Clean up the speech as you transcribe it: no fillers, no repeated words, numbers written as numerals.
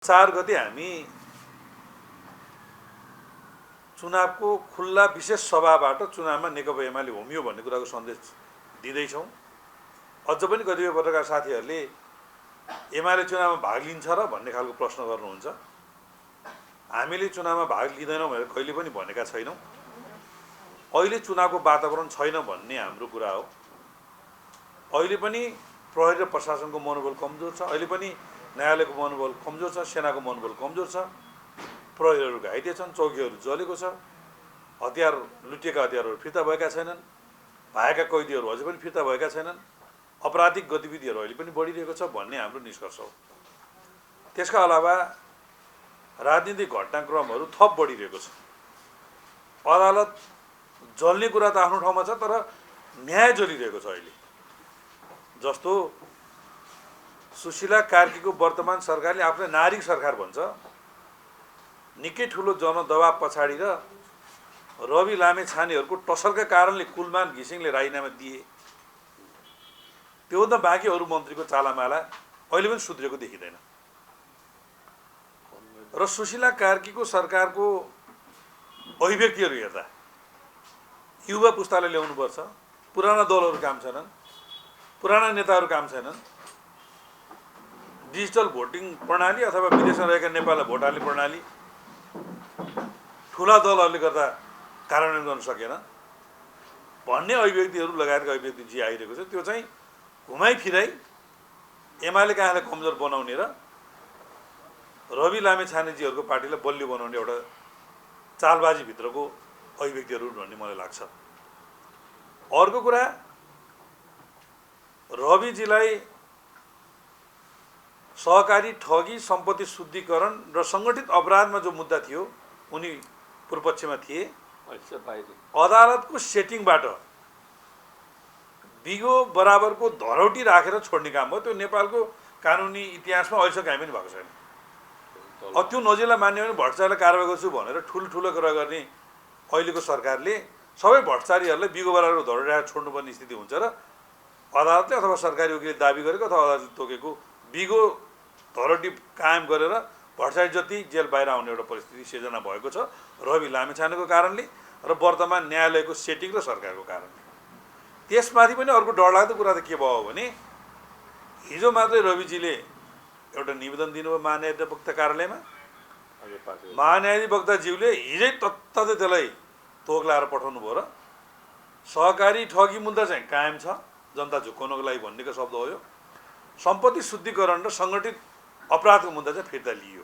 4 गते हामी चुनावको खुल्ला विशेष सभाबाट चुनावमा नेकपा एमाले होमियो भन्ने कुराको सन्देश दिँदैछौँ। अझ पनि कतिपय पत्रकार साथीहरूले एमाले चुनावमा भाग लिन्छ र भन्ने खालको प्रश्न गर्नुहुन्छ। हामीले चुनावमा भाग लिँदैनौँ भनेर कहिले पनि भनेका छैनौँ। अहिले चुनावको वातावरण छैन भन्ने हाम्रो कुरा हो। अहिले पनि प्रहरी र प्रशासनको मनोबल कमजोर छ। अहिले पनि न्यायालयको मनोबल कमजोर छ। सेनाको मनोबल कमजोर छ। प्रहरीहरू घाइते छन्। चौकीहरू जलेको छ। हतियार लुटिएका हतियारहरू फिर्ता भएका छैनन्। भागेका कैदीहरू अझै पनि फिर्ता भएका छैनन्। अपराधिक गतिविधिहरू अहिले पनि बढिरहेको छ भन्ने हाम्रो निष्कर्ष हो। त्यसका अलावा राजनीतिक घटनाक्रमहरू थप बढिरहेको छ। अदालत जल्ने कुरा त आफ्नो ठाउँमा छ, तर न्याय जलिरहेको छ। अहिले जस्तो सुशीला कार्कीको वर्तमान सरकारले आफूलाई नागरिक सरकार भन्छ। निकै ठुलो जनदबाव पछाडि र रवि लामेछानेहरूको टसलका कारणले कुलमान घिसिङले राजीनामा दिए। त्योभन्दा बाँकी अरू मन्त्रीको चालामाला अहिले पनि सुध्रेको देखिँदैन। र सुशीला कार्कीको सरकारको अभिव्यक्तिहरू हेर्दा युवा पुस्ताले ल्याउनुपर्छ। पुराना दलहरू काम छैनन्। पुराना नेताहरू काम छैनन्। डिजिटल भोटिङ प्रणाली अथवा विदेशमा रहेका नेपाललाई भोट हाल्ने प्रणाली ठुला दलहरूले गर्दा कार्यान्वयन गर्न सकेन भन्ने अभिव्यक्तिहरू लगायतका अभिव्यक्ति जे आइरहेको छ, त्यो चाहिँ घुमाइ फिराइ एमाले कहाँलाई कमजोर बनाउने र रवि लामेछानेजीहरूको पार्टीलाई बलियो बनाउने एउटा चालबाजीभित्रको अभिव्यक्तिहरू भन्ने मलाई लाग्छ। अर्को कुरा, रविजीलाई सहकारी ठगी, सम्पत्ति शुद्धिकरण र सङ्गठित अपराधमा जो मुद्दा थियो, उनी पूर्वपक्षमा थिए। अदालतको सेटिङबाट बिगो बराबरको धरौटी राखेर छोड्ने काम हो। त्यो नेपालको कानुनी इतिहासमा अहिलेसम्म काहीँ पनि भएको छैन। अब त्यो नजिला मान्यो भने भ्रष्टाचारलाई कारवाही गर्छु भनेर ठुल्ठुलो कुरा गर्ने अहिलेको सरकारले सबै भ्रष्टाचारीहरूलाई बिगो बराबरको धरौटी राखेर छोड्नुपर्ने स्थिति हुन्छ र अदालतले अथवा सरकारी वकिलले दाबी गरेको अथवा अदालतले तोकेको बिगो धरौटी कायम गरेर भ्रष्टाचारी जति जेल बाहिर आउने एउटा परिस्थिति सिर्जना भएको छ रवि लामेछानेको कारणले र वर्तमान न्यायालयको सेटिङ र सरकारको कारणले। त्यसमाथि पनि अर्को डरलाग्दो कुरा त के भयो भने हिजो मात्रै रविजीले एउटा निवेदन दिनुभयो महान्यायाधिवक्ता कार्यालयमा। महान्यायाधिवक्ताज्यूले हिजै तत्तै त्यसलाई तोक लाएर पठाउनु भयो र सहकारी ठगी मुद्दा चाहिँ कायम छ, जनता झुक्काउनको लागि भन्नेको शब्द हो यो। सम्पत्ति शुद्धिकरण र सङ्गठित अपराधको मुद्दा चाहिँ फिर्ता लिइयो।